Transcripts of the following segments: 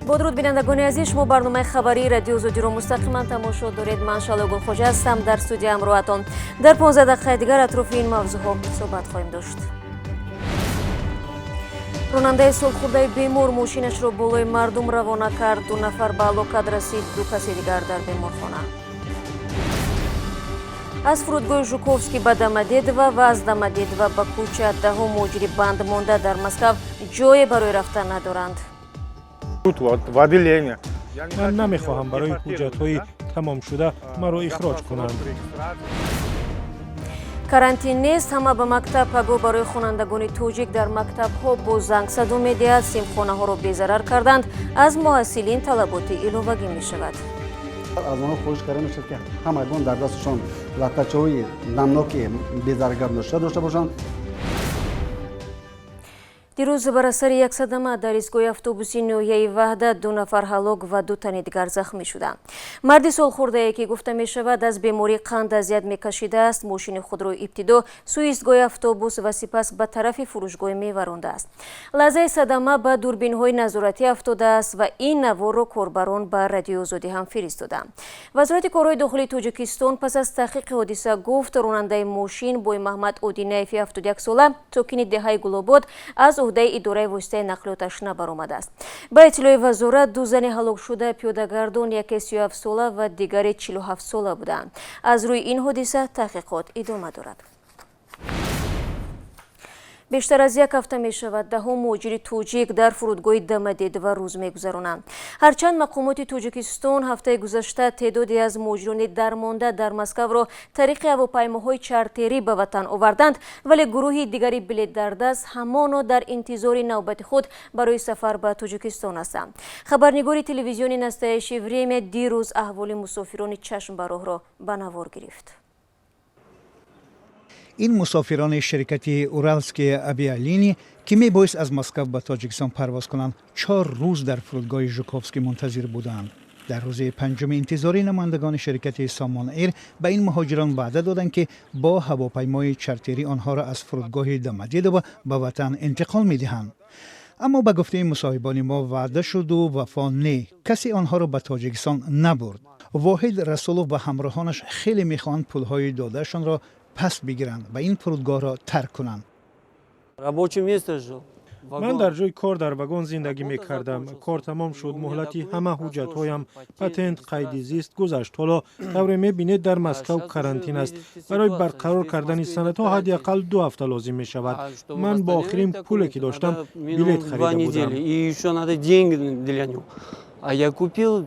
Бо дуруд, бинандагони азиз, шумо барномаи хабарии Радиои Озодиро мустақиман тамошо доред. Ман Шаҳло Гулхоҷа ҳастам, дар студия ҳамроҳатон. Дар 15 дақиқаи дигар атрофи ин мавзӯъҳо суҳбат хоҳем дошт. Ронандаи солхӯрдаи бемор мошинашро болои мардум равона кард. Ду нафар ба ҳалокат расид, ду каси дигар дар беморхона. Аз фурудгоҳи Жуковский ба Домодедово ва аз Домодедово ба кӯча даҳо муҳоҷири банд монда дар Москав ҷое барои рафтан надоранд. Ман намехоҳам барои ҳуҷҷатҳои тамомшуда маро ихроҷ кунанд. Карантин нест, ҳама ба мактаб. Пагоҳ барои хонандагони тоҷик дар мактабҳо бо занг садо медиҳад. Симхонаҳоро безарар карданд, аз муҳассилин талаботи иловагӣ мешавад. Аз онҳо хоҳиш карда мешавад, ки ҳамагон дар дасташон латтачаҳои намноки безараргардоншуда дошта бошанд. Дирӯз бар асари як садама дар истгоҳи автобуси ноҳияи Ваҳдат ду нафар ҳалок ва ду тани дигар захмӣ шуданд. Марди солхӯрдае, ки гуфта мешавад, аз бемории қанд азият мекашидааст, мошини худро ибтидо сӯи истгоҳи автобус ва сипас ба тарафи фурӯшгоҳи мева рондааст. Лаҳзаи садама ба дурбинҳои назоратӣ афтодааст ва ин наворро корбарон ба Радиои Озодӣ ҳам фиристоданд. Вазорати корҳои дохилии Тоҷикистон пас аз таҳқиқи ҳодиса гуфт, ронандаи мошин Боймаҳмад Одинаеви 71сола, сокини деҳаи Гулобод, аз уҳдаи идораи воситаи нақлиёташ набаромадааст. Ба иттилои вазорат, ду зани ҳалокшуда пиёдагардон, яке 37сола ва дигаре 47сола буданд. Аз рӯи ин ҳодиса таҳқиқот идома дорад. Бештар аз як ҳафта мешавад, даҳо муҳоҷири тоҷик дар фурудгоҳи Домодедово рӯз мегузаронанд. Ҳарчанд мақомоти Тоҷикистон ҳафтаи гузашта теъдоде аз муҳоҷирони дармонда дар Москавро тариқи ҳавопаймоҳои чартерӣ ба ватан оварданд, вале гурӯҳи дигари билет дар даст ҳамоно дар интизори навбати худ барои сафар ба Тоҷикистон ҳастанд. Хабарнигори телевизиони «Настоящее время» дирӯз аҳволи мусофирони чашм ба роҳро ба навор гирифт. Ин мусофирони ширкати «Уральские авиалинии», ки мебоист аз Москав ба Тоҷикистон парвоз кунанд, 4 рӯз дар фурудгоҳи Жуковский мунтазир буданд. Дар рӯзи панҷуми интизорӣ намояндагони ширкати «Сомон Эйр» ба ин муҳоҷирон ваъда доданд, ки бо ҳавопаймои чартерӣ онҳоро аз фурудгоҳи Домодедово ба ватан интиқол медиҳанд. Аммо ба гуфтаи мусоҳибони мо, ваъда шуду вафо не, касе онҳоро ба Тоҷикистон набурд. Воҳид Расулов ва ҳамроҳонаш хеле мехоҳанд пулҳои додаашонро пас бигиранд ва ин фурудгоҳро тарк кунанд. Рабочее место жил. Ман дар ҷои кор дар вагон зиндагӣ мекардам. Кор тамом шуд, муҳлати ҳама ҳуҷҷатҳоям, патент, қайди зист гузашт. Ҳоло тавре мебинед, дар Москав карантин аст. Барои барқарор кардани санадҳо ҳадди ақал 2 ҳафта лозим мешавад. Ман бо охирин пуле, ки доштам, билет харида будам. А я купил.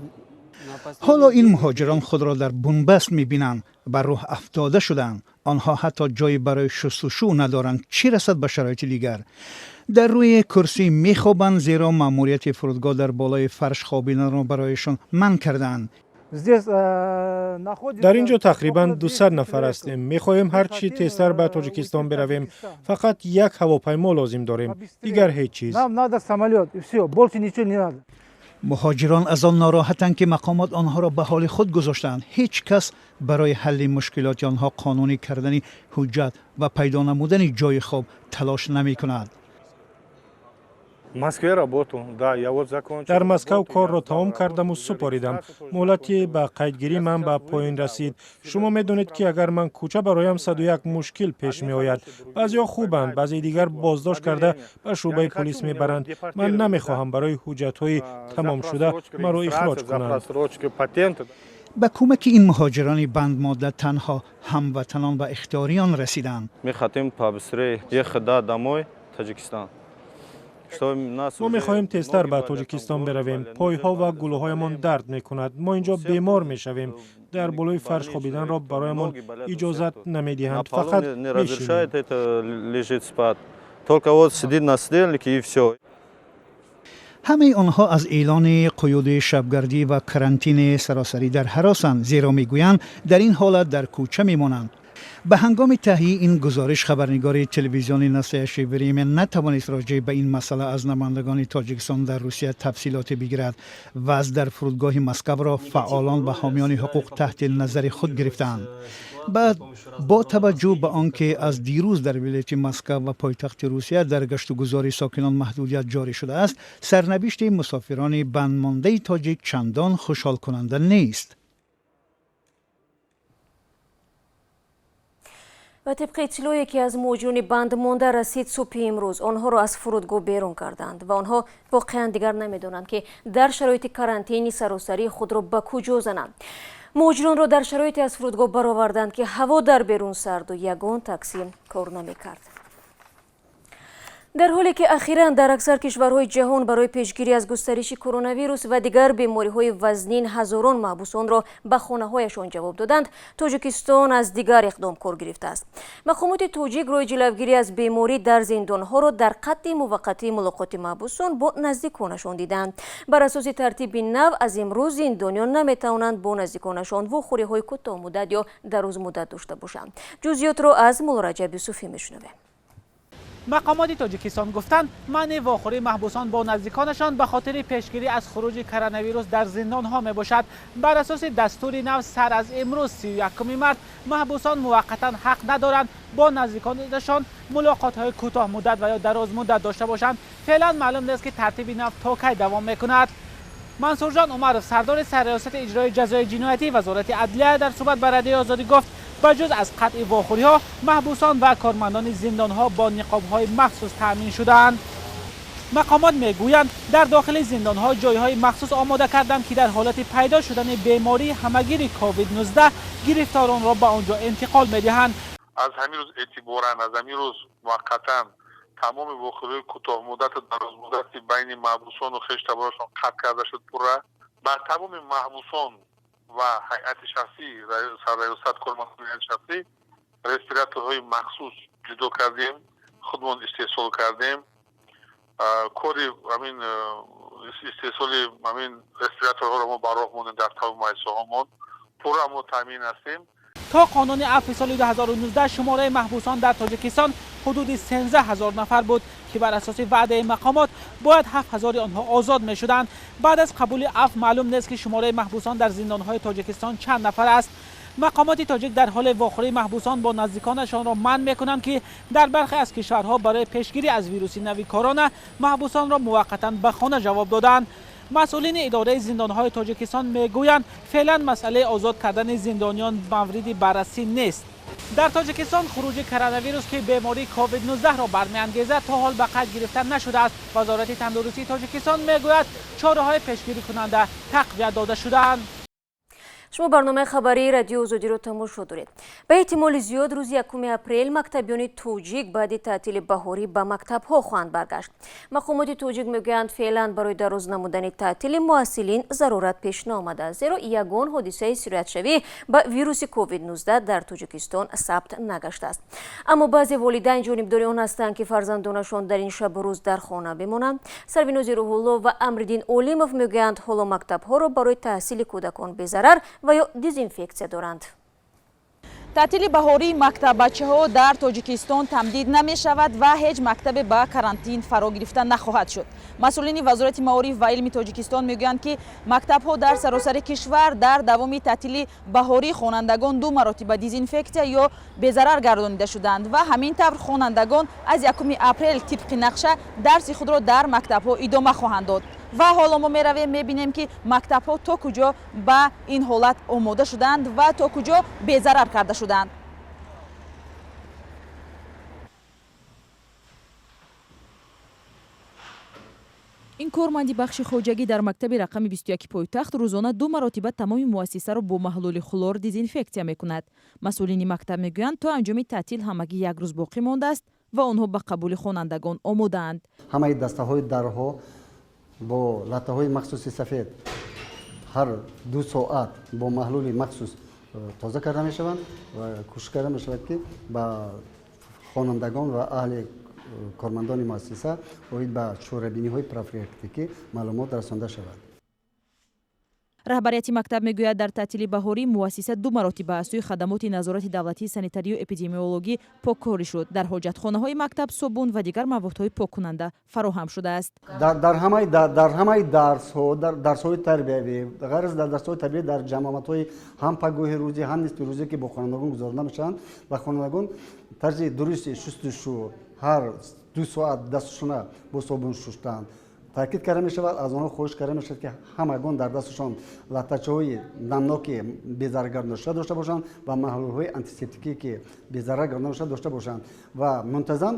Ҳоло ин муҳоҷирон худро дар бунбаст мебинанд, ба рӯҳ афтода шудаанд. Онҳо ҳатто ҷое барои шустушӯ надоранд, чӣ расад ба шароити дигар. Дар рӯи курсӣ мехобанд, зеро маъмурияти фурудгоҳ дар болои фарш хобиданро барояшон манъ кардаанд. Дар ин ҷо тақрибан 200 нафар ҳастем. Мехоҳем ҳар чӣ тезтар ба Тоҷикистон биравем. Фақат як ҳавопаймо лозим дорем, дигар ҳеҷ чиз. Муҳоҷирон аз он нороҳатанд, ки мақомот онҳоро ба ҳоли худ гузоштаанд. Ҳеҷ кас барои ҳалли мушкилоти онҳо, қонунӣ кардани ҳуҷҷат ва пайдо намудани ҷойи хоб талош намекунад. Москве работал, да, я вот закончил. Дар Москав корро тамом кардаму супоридам. Муҳлати ба қайдгирӣ ман ба поён расид. Шумо медонед, ки агар ман кӯча бароям, 101 мушкил пеш меояд. Баъзеҳо хубанд, баъзеи дигар боздошт карда, ба шӯъбаи полис мебаранд. Ман намехоҳам барои ҳуҷҷатҳои тамомшуда маро ихроҷ кунанд. Ба кӯмаки ин муҳоҷирони бандмонда танҳо ҳамватанон ва ихтиёриён расиданд. Мы хотим побыстрее ехать, да, домой, Таджикистан. Мо мехоҳем тезтар ба Тоҷикистон биравем. Пойҳо ва гулӯҳоямон дард мекунад. Мо ин ҷо бемор мешавем. Дар болои фарш хобиданро бароямон иҷозат намедиҳанд, фақат мешинем. Только вот сидит на сидельнике, и всё. Ҳамаи онҳо аз эълони қуюди шабгардӣ ва карантини саросарӣ дар ҳаросанд, зеро мегӯянд, дар ин ҳолат дар кӯча мемонанд. Ба ҳангоми таҳияи ин гузориш хабарнигори телевизиони «Настоящее время» натавонист роҷеъ ба ин масъала аз намояндагони Тоҷикистон дар Русия тафсилоте бигирад. Вазъ дар фурудгоҳи Москавро фаъолон ва ҳомиёни ҳуқуқ таҳти назари худ гирифтаанд. Баъд бо таваҷҷӯҳ ба он ки аз дирӯз дар вилояти Москва ва пойтахти Русия дар гаштугузори сокинон маҳдудият ҷорӣ шудааст, сарнавишти мусофирони бандмондаи тоҷик чандон хушҳолкунанда нест. Ва тибқи иттилоъе ки аз муҳоҷирони бандмонда расид, субҳи имрӯз онҳоро аз фурудгоҳ берун карданд ва онҳо воқеан дигар намедонанд, ки дар шароити карантини саросарӣ худро ба куҷо зананд. Муҳоҷиронро дар шароите аз фурудгоҳ бароварданд, ки ҳаво дар берун сарду ягон таксӣ кор намекард. Дар ҳоле ки ахиран дар аксар кишварҳои ҷаҳон барои пешгирӣ аз густариши коронавирус ва дигар бемориҳои вазнин ҳазорон маҳбусонро ба хонаҳояшон ҷавоб доданд, Тоҷикистон аз дигар иқдом кор гирифтааст. Мақомоти тоҷик роҳи ҷилавгирӣ аз беморӣ дар зиндонҳоро дар қатъи муваққатии мулоқоти маҳбусон бо наздиконашон диданд. Бар асоси тартиби нав, аз имрӯз зиндониён наметавонанд бо наздиконашон вохӯриҳои кӯтоҳмуддат ё дарозмуддат дошта бошанд. Ҷузъиётро аз Муллораҷаб Юсуфӣ мешунавем. Мақомоти Тоҷикистон гуфтанд, манъи вохӯрии маҳбусон бо наздиконашон ба хотири пешгирӣ аз хуруҷи коронавирус дар зиндонҳо мебошад. Бар асоси дастури нав, сар аз имрӯз 31 март маҳбусон муваққатан ҳақ надоранд бо наздиконашон мулоқотҳои кӯтоҳмуддат ва ё дарозмуддат дошта бошанд. Феълан маълум нест, ки тартиби нав то кай давом мекунад. Мансурҷон Умаров, сардори сарриёсати иҷрои ҷазои ҷиноятӣ Вазорати адлия, дар суҳбат ба Радиои Озодӣ гуфт, ба ҷуз аз қатъи вохӯриҳо, маҳбусон ва кормандони зиндонҳо бо ниқобҳои махсус таъмин шудаанд. Мақомот мегӯянд, дар дохили зиндонҳо ҷойҳои махсус омода карданд, ки дар ҳолати пайдо шудани бемории ҳамагири COVID-19 гирифторонро ба он ҷо интиқол медиҳанд. Аз ҳамин рӯз эътиборан, аз ҳамин рӯз муваққатан тамоми вохӯриҳои кӯтоҳмуддату дарозмуддати байни маҳбусону хештаборашон қатъ карда шуд пурра. Ба тамоми маҳбусон ва ҳайати шахсӣ, сарраёсат, кормандони ҳайати шахсӣ респираторҳои махсус ҷудо кардем, худмон истеҳсол кардем. Кори ҳамин истеҳсоли ҳамин респираторҳоро мо ба роҳ мондем дар тамоми муассисаҳомон, пурра мо таъмин ҳастем. То қонуни афви соли 2019 шумораи маҳбусон дар Тоҷикистон ҳудуди 13 ҳазор нафар буд, ки бар асоси ваъдаи мақомот бояд 7 ҳазори онҳо озод мешуданд. Баъд аз қабули афв маълум нест, ки шумораи маҳбусон дар зиндонҳои Тоҷикистон чанд нафар аст. Мақомоти тоҷик дар ҳоли вохӯрии маҳбусон бо наздиконашонро манъ мекунанд, ки дар бархе аз кишварҳо барои пешгирӣ аз вируси нави корона маҳбусонро муваққатан ба хона ҷавоб доданд. Масъулини идораи зиндонҳои Тоҷикистон мегӯянд, феълан масъалаи озод кардани зиндониён мавриди баррасӣ нест. Дар Тоҷикистон хуруҷи коронавирус, ки бемории COVID-19-ро бармеангезад, то ҳол ба қайд гирифта нашудааст. Вазорати тандурустии Тоҷикистон мегӯяд, чораҳои пешгирикунанда тақвият дода шудаанд. Шумо барномаи хабарии Радиои Озодиро тамошо доред. Ба эҳтимоли зиёд рӯзи 1 апрел мактабиёни тоҷик баъди таътили баҳорӣ ба мактабҳо хоҳанд баргашт. Мақомоти тоҷик мегӯянд, феълан барои дароз намудани таътили муҳассилин зарурат пеш наомадааст, зеро ягон ҳодисаи сироятшавӣ ба вируси COVID-19 дар Тоҷикистон сабт нагаштааст. Аммо баъзе волидайн ҷонибдори он ҳастанд, ки фарзандонашон дар ин шабу рӯз дар хона бимонанд. Сарвинози Рӯҳулло ва Амриддин Олимов мегӯянд, ҳоло мактабҳоро барои таҳсили кӯдакон безарар ва ё дезинфексия доранд. Таътили баҳории мактаббачаҳо дар Тоҷикистон тамдид намешавад ва ҳеҷ мактабе ба карантин фаро гирифта нахоҳад шуд. Масъулини Вазорати маориф ва илми Тоҷикистон мегӯянд, ки мактабҳо дар саросари кишвар дар давоми таътили баҳории хонандагон 2 маротиба дезинфексия ё безарар гардонида шуданд ва ҳамин тавр хонандагон аз 1 апрел тибқи нақша дарси худро дар мактабҳо идома хоҳанд дод. Ва ҳоло мо меравем, мебинем, ки мактабҳо то куҷо ба ин ҳолат омода шуданд ва то куҷо безарар карда шуданд. Ин корманди бахши хоҷагӣ дар мактаби рақами 21 пойтахт рӯзона 2 маротиба тамоми муассисаро бо маҳлули хлор дезинфексия мекунад. Масъулини мактаб мегӯянд, то анҷоми таътил ҳамагӣ 1 рӯз боқӣ мондааст ва онҳо ба қабули хонандагон омодаанд. Ҳамаи дастаҳои дарҳо бо латтаҳои махсуси сафед ҳар 2 соат бо маҳлули махсус тоза карда мешаванд ва кӯшиш карда мешавад, ки ба хонандагон ва аҳли кормандони муассиса оид ба чорабиниҳои профилактикӣ маълумот расонда шавад. Раҳбарияти мактаб мегӯяд, дар таътили баҳорӣ муассиса ду маротиба аз сӯи хадамоти назорати давлатии санитарию эпидемиологӣ поккорӣ шуд. Дар ҳоҷатхонаҳои мактаб собун ва дигар маводҳои поккунанда фароҳам шудааст. Дар ҳамаи дарсҳо, дар дарсҳои тарбиявӣ, ғайр аз дар дарсҳои тарбиявӣ, дар ҷамъомадҳои ҳам пагоҳи рӯзӣ, ҳам нисфи рӯзӣ, ки бо хонандагон гузаронда мешаванд, ба хонандагон тарзи дурусти шустушу, ҳар 2 соат дастшона бо собун шуштан таъкид карда мешавад. Аз онҳо хоҳиш карда мешавад, ки ҳамагон дар дасташон латтачаҳои намноки безараргардонашуда дошта бошанд ва маҳлулҳои антисептикӣ, ки безарар гардонашуда дошта бошанд, ва мунтазам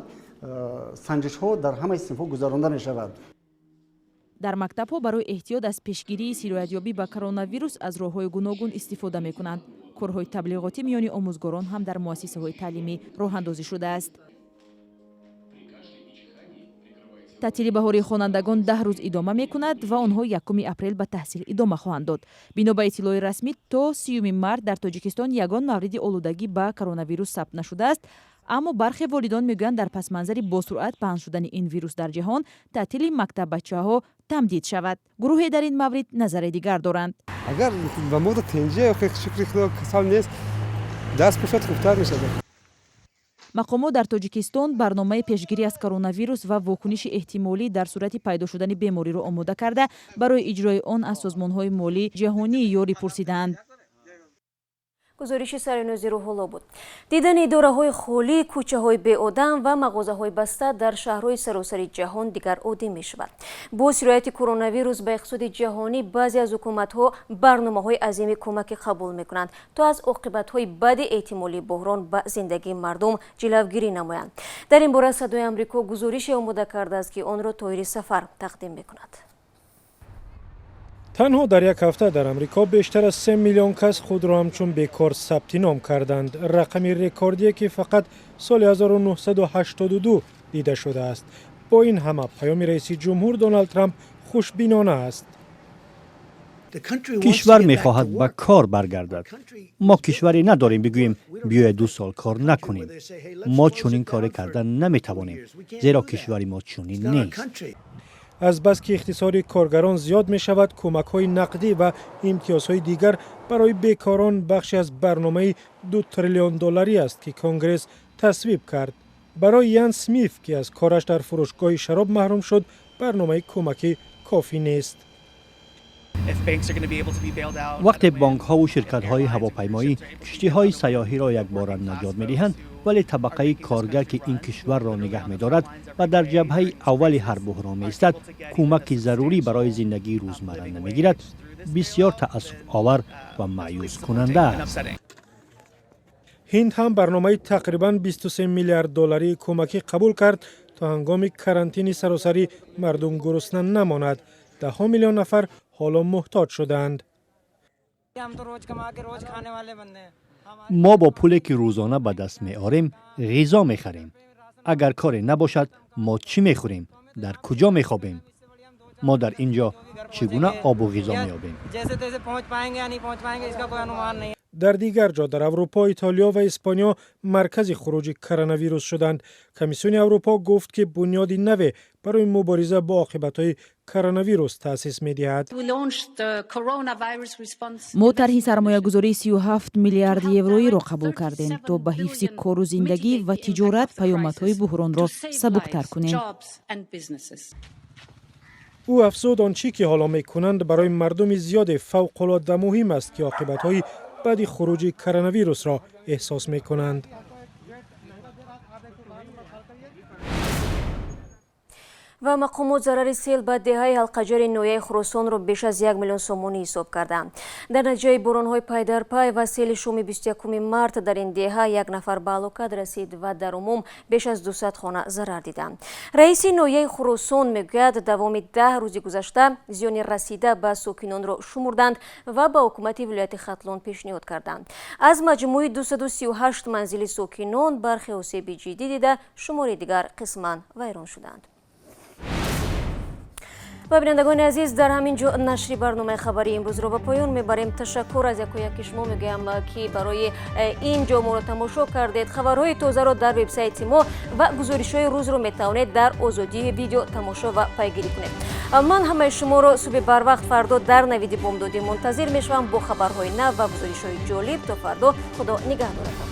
санҷишҳо дар ҳамаи синфҳо гузаронда мешавад. Дар мактабҳо барои эҳтиёт аз пешгирии сироятёбӣ ба коронавирус аз роҳҳои гуногун истифода мекунанд. Корҳои таблиғотӣ миёни омӯзгорон ҳам дар муассисаҳои таълимӣ роҳандозӣ шудааст. Таътили баҳории хонандагон 10 рӯз идома мекунад ва онҳо 1 апрел ба таҳсил идома хоҳанд дод. Бино ба иттилои расмӣ, то 30 март дар Тоҷикистон ягон мавриди олудагӣ ба коронавирус сабт нашудааст. Аммо бархе волидон мегӯянд, дар пасманзари босуръат паҳн шудани ин вирус дар ҷаҳон таътили мактаббачаҳо тамдид шавад. Гурӯҳе дар ин маврид назари дигар доранд. Агар ба мода тинҷе, шукри Худо, касал нест, даст пӯшад, хубтар мешавад. Мақомот дар Тоҷикистон барномаи пешгирӣ аз коронавирус ва вокуниши эҳтимолӣ дар сурати пайдо шудани бемориро омода карда, барои иҷрои он аз созмонҳои молии ҷаҳонӣ ёрӣ пурсидаанд. Гузориши Саринози Рӯҳулло буд. Дидани идораҳои холӣ, кӯчаҳои беодам ва мағозаҳои баста дар шаҳрҳои саросари ҷаҳон дигар оддӣ мешавад. Бо сирояти коронавирус ба иқтисоди ҷаҳонӣ, баъзе аз ҳукуматҳо барномаҳои азими кӯмакӣ қабул мекунанд, то аз оқибатҳои бади эҳтимолии буҳрон ба зиндагии мардум ҷилавгирӣ намоянд. Дар ин бора Садои Амрико гузорише омода кардааст, ки онро Тоҳири Сафар тақдим мекунад. Танҳо дар як ҳафта дар Амрико бештар аз 3 миллион кас худро ҳамчун бекор сабти ном карданд, рақами рекордие, ки фақат соли 1982 дида шудааст. Бо ин ҳама, паёми раиси ҷумҳур Доналд Трамп хушбинона аст. Кишвар мехоҳад ба кор баргардад. Мо кишваре надорем, бигӯем, биёед 2 сол кор накунем. Мо чунин коре карда наметавонем, зеро кишвари мо чунин нест. Азбаски ихтисори коргарон зиёд мешавад, кӯмакҳои нақдӣ ва имтиёзҳои дигар барои бекорон бахше аз барномаи 2 триллион долларӣ аст, ки Конгресс тасвиб кард. Барои Ян Смиф, ки аз кораш дар фурӯшгоҳи шароб маҳрум шуд, барномаи кӯмакӣ кофӣ нест. Вақте бонкҳову ширкатҳои ҳавопаймоӣ киштиҳои сайёҳиро якбора наҷот медиҳанд, вале табақаи коргар, ки ин кишварро нигаҳ медорад ва дар ҷабҳаи аввали ҳар буҳрон меистад, кӯмаки зарурӣ барои зиндагии рӯзмарра намегирад, бисёр таассуфовар ва маъюскунанда аст. Ҳинд ҳам барномаи тақрибан 23 миллиард долларии кӯмакӣ қабул кард, то ҳангоми карантини саросарӣ мардум гурусна намонад. Даҳҳо миллион нафар ҳоло муҳтоҷ шудаанд. Мо бо пуле, ки рӯзона ба даст меорем, ғизо мехарем. Агар коре набошад, мо чӣ мехӯрем, дар куҷо мехобем? Мо дар ин ҷо чӣ гуна обу ғизо меёбем? Дар дигар ҷо дар Аврупо, Итолиё ва Испониё маркази хуруҷи коронавирус шуданд. Комиссиони Аврупо гуфт, ки бунёди наве барои мубориза бо оқибатҳои коронавирус таъсис медиҳад. Мо тарҳи сармоягузории 37 миллиард евроиро қабул кардем, то ба ҳифзи кору зиндагӣ ва тиҷорат паёмадҳои буҳронро сабуктар кунем. Ӯ афзуд, он чӣ ки ҳоло мекунанд, барои мардуми зиёде фавқулодда муҳим аст, ки оқибатҳои баъди хуруҷи коронавирусро эҳсос мекунанд. Ва мақомот зарари сел ба деҳаи Ҳалқаҷари ноҳияи Хуросонро беш аз 1 миллион сомонӣ ҳисоб карданд. Дар натиҷаи боронҳои пайдарпай ва сели шуми 21 март дар ин деҳа як нафар ба ҳалокат расид ва дар умум беш аз 200 хона зарар диданд. Раиси ноҳияи Хуросон мегӯяд, давоми 10 рӯзи гузашта зиёни расида ба сокинонро шумурданд ва ба ҳукумати вилояти Хатлон пешниҳод карданд. Аз маҷмӯи 238 манзили сокинон бархе осеби ҷиддӣ дида, шумори дигар қисман вайрон шуданд. Ва, бинандагони азиз, дар ҳамин ҷо нашри барномаи хабарии имрӯзро ба поён мебарем. Ташаккур аз яку яки шумо мегӯям, ки барои ин ҷо моро тамошо кардед. Хабарҳои тозаро дар вебсайти мо ва гузоришҳои рӯзро метавонед дар Озодии Видео тамошо ва пайгирӣ кунед. Ман ҳамаи шуморо субҳи барвақт фардо дар Навиди бомдодӣ мунтазир мешавам бо хабарҳои нав ва гузоришҳои ҷолиб. То фардо, Худо нигаҳдоратон.